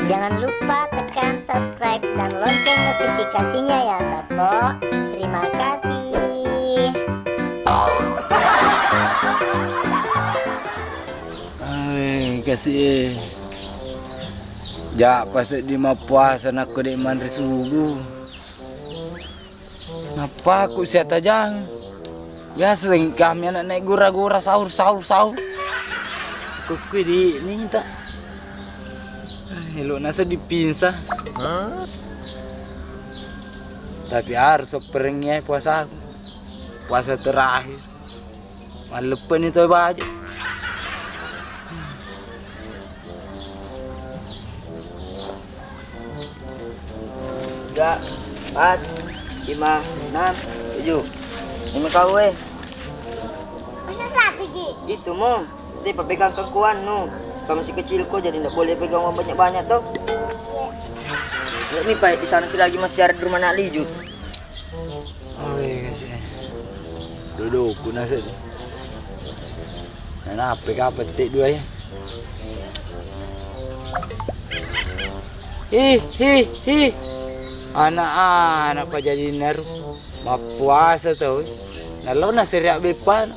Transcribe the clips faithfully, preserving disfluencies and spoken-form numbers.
Jangan lupa tekan subscribe dan lonceng notifikasinya ya, Sappo. Terima kasih. Ai, kasi e. Ja'pa seddi mappuasa nakko de' manre subuh. Nappaku sia tajang. Biasa kami anak naik gura-gura sahur, sahur, sahur. Kukkui di ninta. Elo nasa dipinsa. Tapi harus perengnya puasaku. Puasa terakhir. Malleppeni to baja. Tiga, empat, lima, enam, tujuh. Lima kau eh. Masa satu ji? Itu mo. Saya pegang kekuannu. Kamu masih kecil kok jadi ndak boleh pegang uang banyak-banyak tuh. Nggak mi pai di sana lagi masih ada di rumah nak liju. Oh iya sih. Dudukku nasib. Kenapa kau petik dua ya? Ih, ih, ih. Anak-anak pa jadi naru. Mappuasa tau. Nalona seria beppa.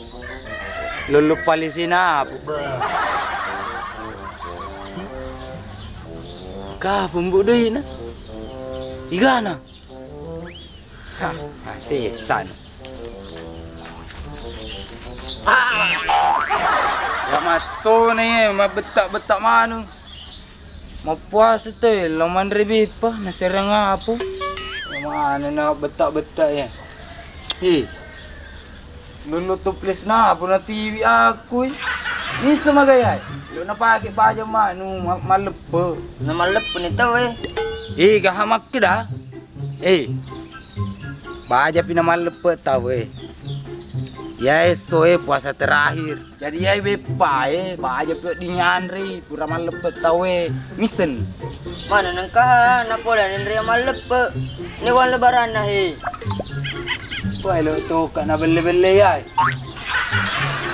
Lolo palisina apa? Kah pembu doina? Igana? Hah, sesano. Ah! Ya matone, mabetta-betta manu. Mappuasa te, lo manre beppa, naserang apa? Mana na betta-betta ya? Hi. Lolo toples na apa na tiwi aku. Miso magayai. Lo na pake paja manu ma-, maleppe. Na maleppe ni tau eh. Eh, gaha makkeda. Eh, baja pi namalleppe tau e. Ya esso e puasa terakhir. Jadi ya beppa e, baja pi wedding yanre pura malleppe tau e. Misen. Mana nengka napola nenre malleppe. Ni wan lebaranna he. Wah, lo toka na belle-belle ya.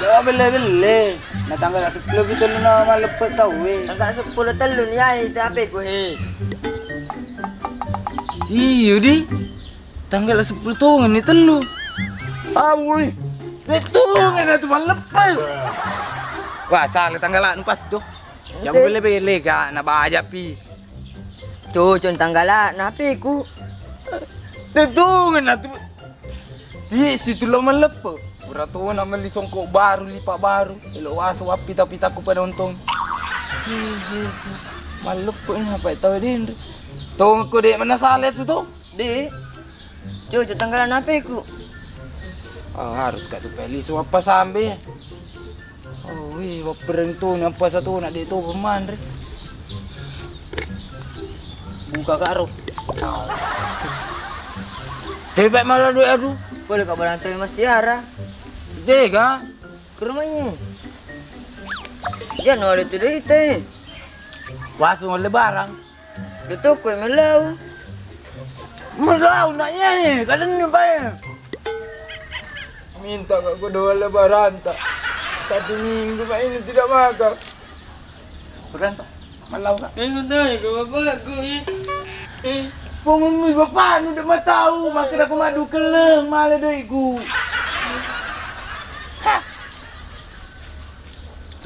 Lo belle-belle. Na tanggal sepuluh gitu lo na malleppe tau e. Tanggal sepuluh telu ni ai tapi ku he. Iyo di. Tanggal sepuluh tongenni tellu. Awui. Tongenna tu malleppe. Wah, sala tanggal anu pas tu. Yang bele-bele ka na baja pi. Cocok tanggal na piku. Tongenna tu. Di situ lo malleppe. Pura tona melli songkok baru, lipa baru. Elo waso wappita-pitaku penonton. Malleppe ni apa tau denre. Tongko de mana sala tu to. Di. Cocok tanggal na piku. Ah, harus ka tu peli suappa sambe. Oh, wi, wappereng tu ni apa satu nak de tu pemanre. Buka karo. Tebak malah duit aku. Boleh kau berantau Mas Tiara. Tega. Ke rumahnya. Dia nolak tu duit eh. Wasu ngole barang. Di toko melau. Melau nak nyanyi, kadang ni bae. Minta kak gua doa lebaran tak. Satu minggu mak ini tidak makan. Beranta, melau kak. Ini deh, gua bapak gua ini. Eh. Pengumum bapak nu udah mau tahu, makin aku madu keleng, malah doi gua. Hah.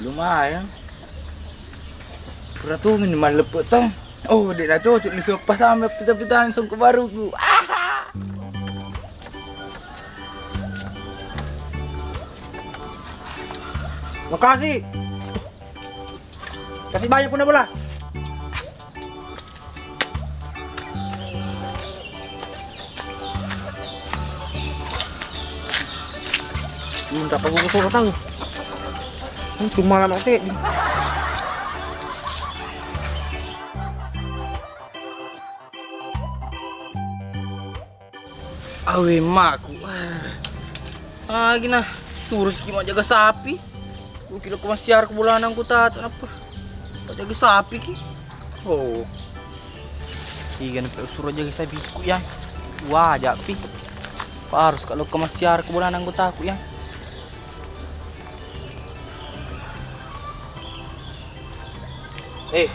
Lumayan. Pura tu minimal lepek tau. Oh, dek dah cocok ni selepas sampai pita-pitaan songkok baruku. Ah. Makasih. Kasih banyak pun bola. Hmm, tak apa gua tahu. Hmm, cuma lama teh. Awe, makku. Ah, gina, suruh siki majjaga sapi. Lu kilo ko masiar ko bolanang ku tatu napa? Majjaga sapi ki. Oh. Tiga napa suruh jaga sapi ku ya. Wah, japi. Harus kalau ko masiar ko bolanang ku taku ya. Eh.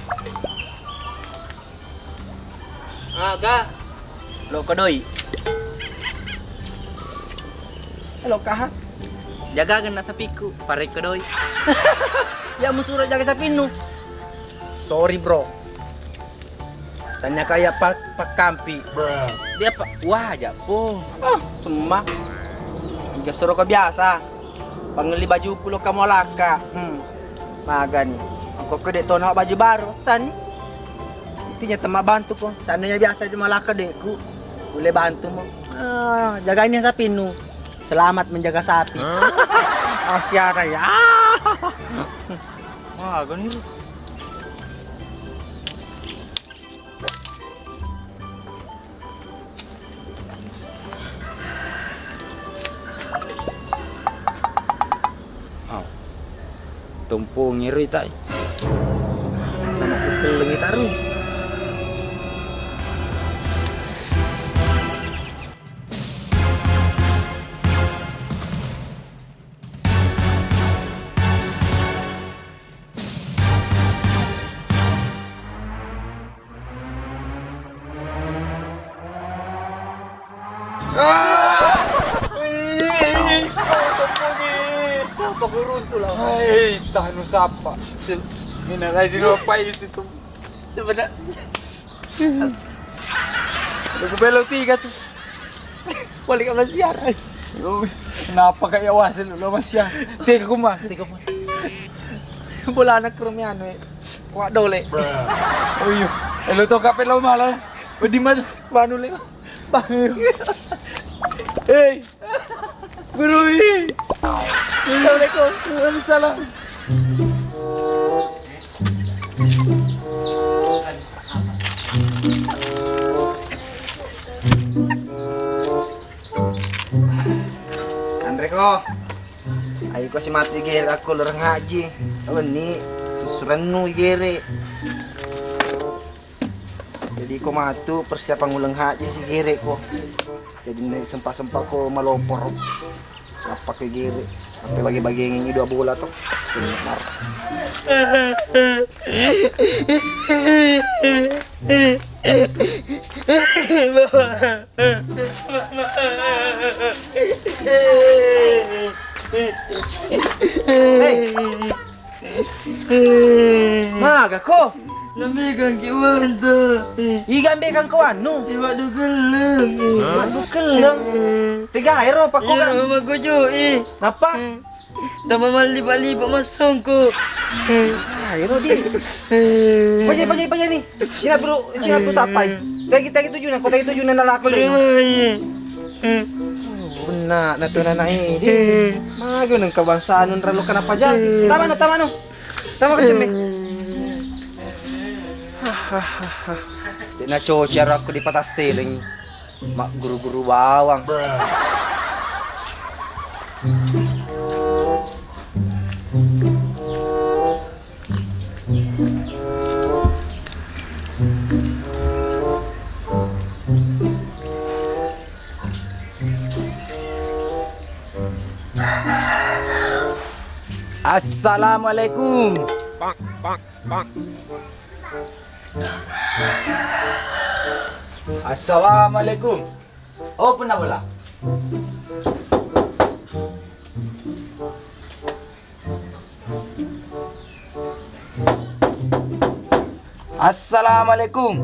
Aga? Lo kodoi. Lo kaha? Jaga genna sapiku, parekko doi. Ya musuro jaga sapinnu. Sorry, bro. Tanya kaya pak pakkampi. Dia pak wah aja po. Oh, cuma. Juga suruh ke biasa. Pangeli bajuku lo kamu laka. Hmm. Magani. Aku ke dek tona baju baru sani. Intinya tema bantu ko. Seandainya biasa di malaka dekku. Boleh bantu mo. Ah, jagain sapinnu. Selamat menjaga sapi. Asyara ya. Magani. Au. Tompongi ri tai. Tama kutellengi taru. Hei, tanu sapa? Se-, mina lagi di luar pai situ. Sebenarnya. Lu belok tiga tuh. Balik sama siar. Lu kenapa kayak wasil lu sama siar? Tiga kuma, tiga kuma. Bola anak kerumnya anu. Wak dole. Oh iya. Eh, lu tau kape lo malah. Di mana? Manu le. Bang. Hei. Guru. Assalamualaikum. Waalaikumsalam. Anre ko. Ayo ko si mati gere aku loreng haji. Wenni susurennu gere. Jadi ko matu persiapan uleng haji si gere ko. Jadi sempa-sempa ko malopor. Apa ke gere? Apa bagi-bagi ini dua bola tuh. Benar. Hei. Maga ko? Nambekang ki uang tu. Iga ambekang ko anu? Iwak du kelleng. Iwak du kelleng. Tega ero pakko kan? Iya, mama gojo i. Napa? Tambah malipat-lipat masongko. Ah, ero di. Paja, paja, paja ni. Cina bro, cina bro sapai. Tagi, tagi tujuh nak, tagi tujuh nak lako deh. Benar, nak tu nak ini. Maga neng kebangsaan nun ralo kenapa jadi? Tama no, tama no. Tama kecil ni. Hahaha. Dek na cocar aku di patah seling. Mak guru-guru bawang. Assalamualaikum. Assalamualaikum. Oh, pernah bola. Assalamualaikum.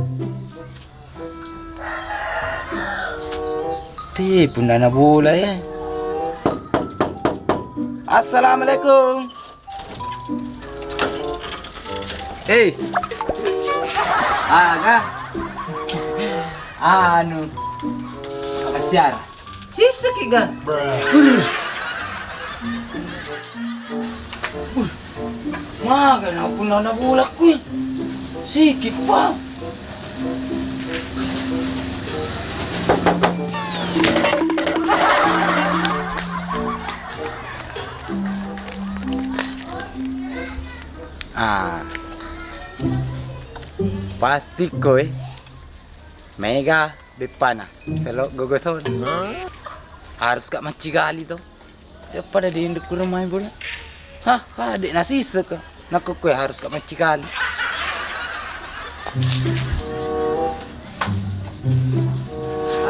Ti punna na bola ya. Assalamualaikum. Hei. Aga? Anu. Apa siara? Siseki ga? Maga na punna na bola kui. Sikit pa. Ah. Pasti koe. Mega beppana. Selo gogosona. Harus ka maccigali to. Ya pada di induk kurang main bola. Hah, hah, dek nasisek ka. Nakko koe harus ka maccigali.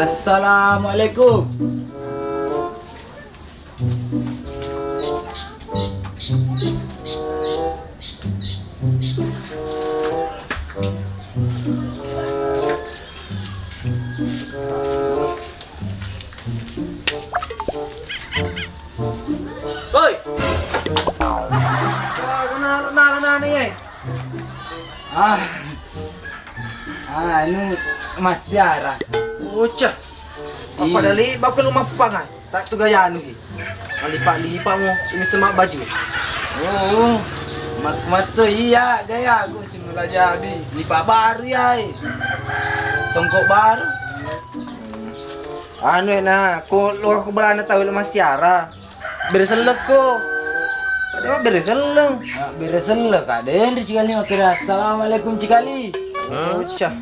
Assalamualaikum. Woi. Wah, kenal, kenal, kenal nih, eh. Ah. Ah, anu, massiara. Ucah. Iya. Apa dali bakal lumappang, ah? Tak tu gaya anu, eh. Lipat-lipat mo, ini semak baju. Oh, mat-, matto iya gaya aku simula jadi. Lipat baru ya, eh. Songkok baru. Anu, eh, nah, ko lo aku belana tahu lo massiara. Bere sellekko. Pada bere selleng. Ah, bere sellek, Kak. Denri cikali makkeda, "Assalamualaikum, cikali." Bocah.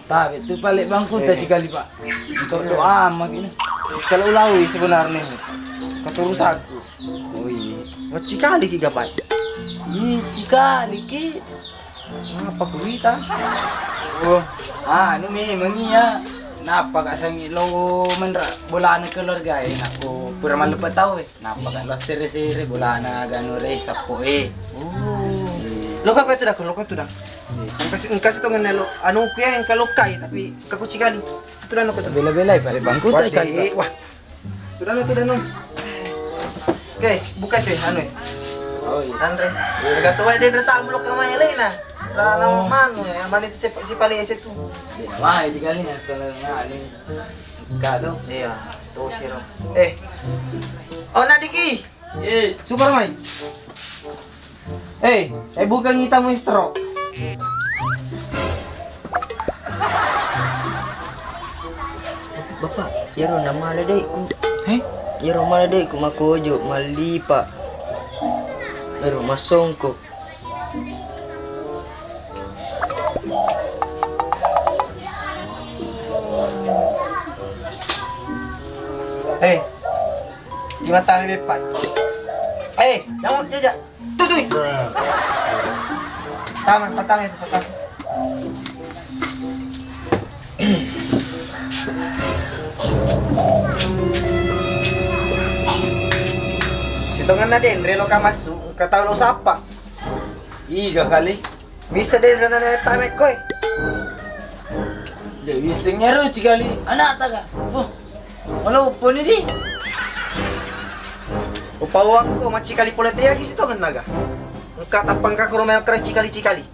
Tapi tu pale bangku ta cikali, Pak. Untuk doa mungkin. Kalau ulawi sebenarnya. Keturusanku. Oh iya. Macikali ki gapai. Ih, cikali ki. Apa kuita? Oh, anu memang iya. Napa kak sangi lo menra bolana keluarga e? Aku pura malepe tau e. Napa kak lo sere-sere bolana ganu re sappo e? Oh. Lo kapa itu dah, lo katu dah. Engkasi, engkasi tongen lo anu ku ya engka lokai tapi kaku cikali. Itu dah lo katu. Bela-bela pale bangku tai kan. Wah. Sudah no, sudah no. Oke, buka itu ya, anu ya. Oh iya. Andre. Iya. Kata wae dia datang belok ke mana lagi nah. Rana manu ya, mana itu si, si paling ese tuh. Iya, wah, ini kali ya, soalnya ini. Enggak tuh. Iya, tuh sih, Rom. Eh. Oh, nak Diki. Eh, super mai. Eh, eh, bukan kita mau istro. Bapak, iyaro namala de'ku. Heh? Iyaro mala de'ku makojo, mallipa. Ero masongko. Hei, di mata beppa. Hei, jangan jajak. Tutui. Tama, patama itu, patama. Sitongenna denre lo ka massu, engka tau lo sappa. Iga kali. Bisa denre na tame koi. Ya iseng ero cikali anak ta ka. Oh. Maloppo ni di. Upawakko maccikali pole teaki sitongenna ga. Engka tappangka kuro melo kere cikali-cikali.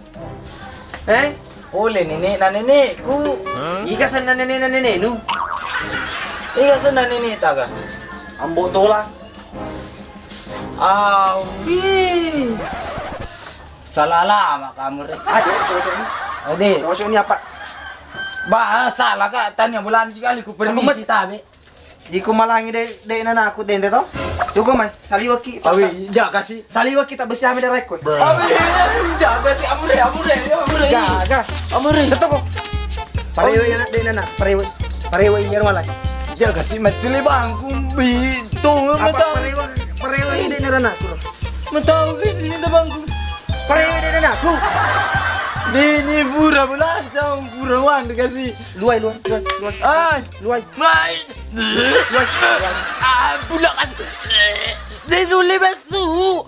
Eh? Ole nenek na nenekku. Iga senna nenek na neneknu? Iga senna nenek ta ga. Ambo tola. Awi. Salah alamat kamu re. Ade, cocok ni. Ade. Cocok ni apa? Ba, salah ka tanya bulan cikali ku permisi tabe. Iko malangi de, de nanaku denre to. Suko mai, saliwaki. Awi, jaga si. Saliwaki tak besi ame darekko. Awi, jaga si amure, amure, amure. Jaga. Amure. Tetoko. Parewe anak de nana, parewe. Parewe iya malang. Jaga si maculi bangku bitung. Apa parewe, parewe de nana aku. Matau kasi minta bangku. Parewe de nana aku. Dini pura belas tahun pura wan kasi. Luai, luai, luai, luai. Ai. Luai. Luai. Ah, pula kasi. Dia sulit masuk.